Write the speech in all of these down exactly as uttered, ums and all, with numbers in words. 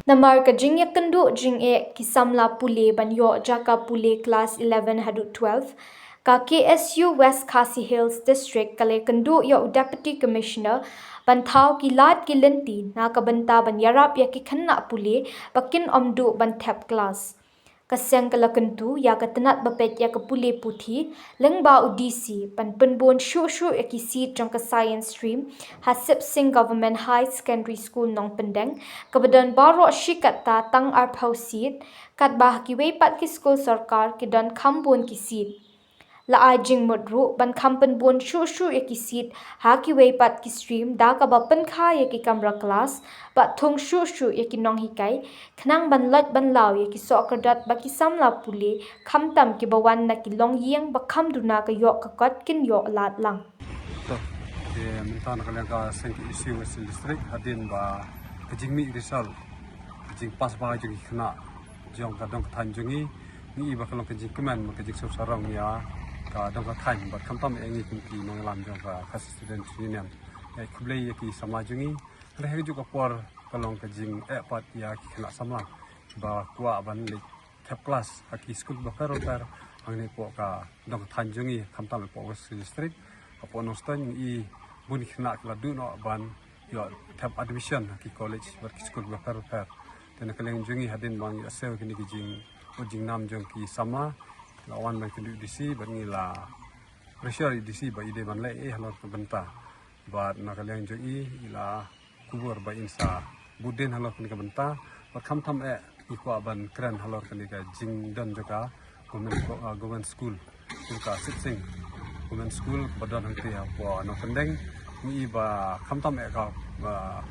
Namar ka jingïakynduh jingeh ki samla pule ban ïoh jaka pule klas eleven haduh twelve, ka K S U West Khasi Hills District ka la ïakynduh ïa u Deputy Commissioner ban thaw ki lad ki lynti na ka bynta ban ïarap ïa ki khynnah pule ba kin ym duh ban thep klas. Ka seng ka la kyntu ïa ka tnat ba peit ïa ka pule puthi lyngba u D C ban pynbun shuh shuh ïa ki seat jong ka Science Stream ha Sip Sing Government High Secondary School Nongpyndeng, kaba don baroh shi katta tang arphew seat, katba ha kiwei pat ki skul sorkar ki don kham bun ki seat. La ai jingmut ruh ban kham pynbun shuh shuh ïa ki seat ha kiwei pat ki stream da kaba pynkha ïa ki kamra klas bad thung shuh shuh ïa ki nonghikai, khnang ban loit ban law ïa ki sohkyrdot ba ki samla pule, khamtam kiba wan na ki longïing ba kham duna ka ïoh ka kot, kin ïoh lad lang. To, te mynta na ka liang ka seng K S U West District hadien ba ka jingmih result, ka jingpass ba jong ki khynnah jong ka dong ka thaiñ jong ngi, ngi i ba ka long ka jingkmen, ka jingsngewsarong ïa ka dong ka thaiñ bad khamtam ïa ngi kum ki nongïalam jong ka Khasi Students Union. Ïa, khublei ïa ki samla jong ngi. Hynrei ha kajuh ka por ka long ka jingeh pat ïa ki khynnah samla ba kwah ban leit thep klas ha ki skul bapher bapher hangne hapoh ka dong ka thaiñ jong ngi, khamtam hapoh West District. Hapoh Nongstoiñ ngi i bun ki khynnah ki la duh noh ban ïoh thep admission ha ki college bad ki skul bapher bapher. Te na ka liang jong ngi hadien ba ngi ïohsngew kine ki jing, u jingnam jong ki samla, la wan ban kynduh D C bad ngi la pressure D C ba i dei ban leh ei halor ka bynta. Bad na ka liang jong i, i la kubur ba in sa bud dien halor kane ka bynta. Bad khamtam eh ngi kwah ban kren halor kane ka jingdon jong ka government co-, ah, government school, school ka Sip Sing Government School ba don hangtei hapoh Nongpyndeng. Ngi i ba khamtam eh ka, ba,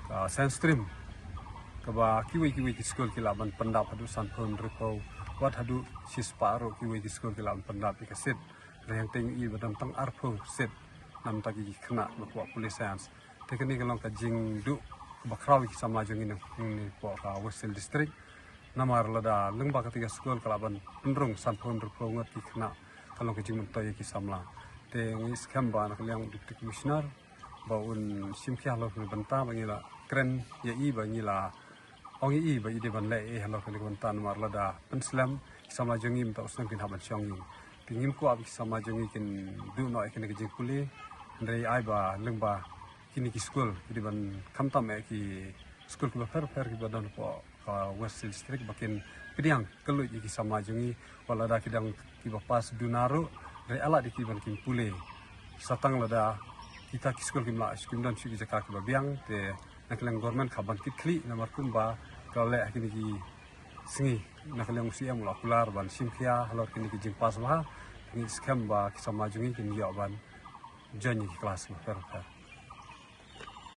ka Science Stream kaba kiwei kiwei ki skul ki lah ban pyndap haduh sanphew hynriewphew, wat haduh shispah ruh kiwei ki skul ki lah ban pyndap ïa ka seat. Hynrei hangtei ngi i ba don tang arphew seat na ka bynta ki khynnah ba kwah pule science. Te kane ka long ka jingduh kaba khraw ïa ki samla jong ngi na, na hapoh ka West Hills District. Namar lada lyngba kata ka skul ka lah ban pynrung sanphew hynriewphew ngut ki khynnah, ka long ka jingmyntoi ïa ki samla. Te ngi skhem ba na ka liang u Deputy Commissioner ba un shim khia halor kane ka bynta, ba ngi la kren ïa i, ba ngi la ong ïa i ba i dei ban leh ei halor kane ka bynta, namar lada pynslem, ki samla jong ngi mynta u snem kin hap ban shong ïing. Te ngim kwah ba ki samla jong ngi kin duh noh ïa kane ka jingpule. Hynrei ai ba lyngba kine ki skul ki dei ban, khamtam eh ki skul kiba pher pher kiba don hapoh ka West Hills District, ba kin pdiang kylluid ïa ki samla jong ngi, wat lada ki dang kiba pass duna ruh, hynrei ai lad ïa ki ban kin pule. Sa tang lada kita ki skul kim lah, kim don shuh ki jaka kiba biang, te na ka liang government ka hap ban kit khlieh, namar kumba ka la leh ha kine ki sngi, na ka liang u C M u la kular ban shim khia halor kine ki jingpass bha. Ngi skhem ba ki samla jong ngi kin ïoh ban join ïa ki klas bapher bapher.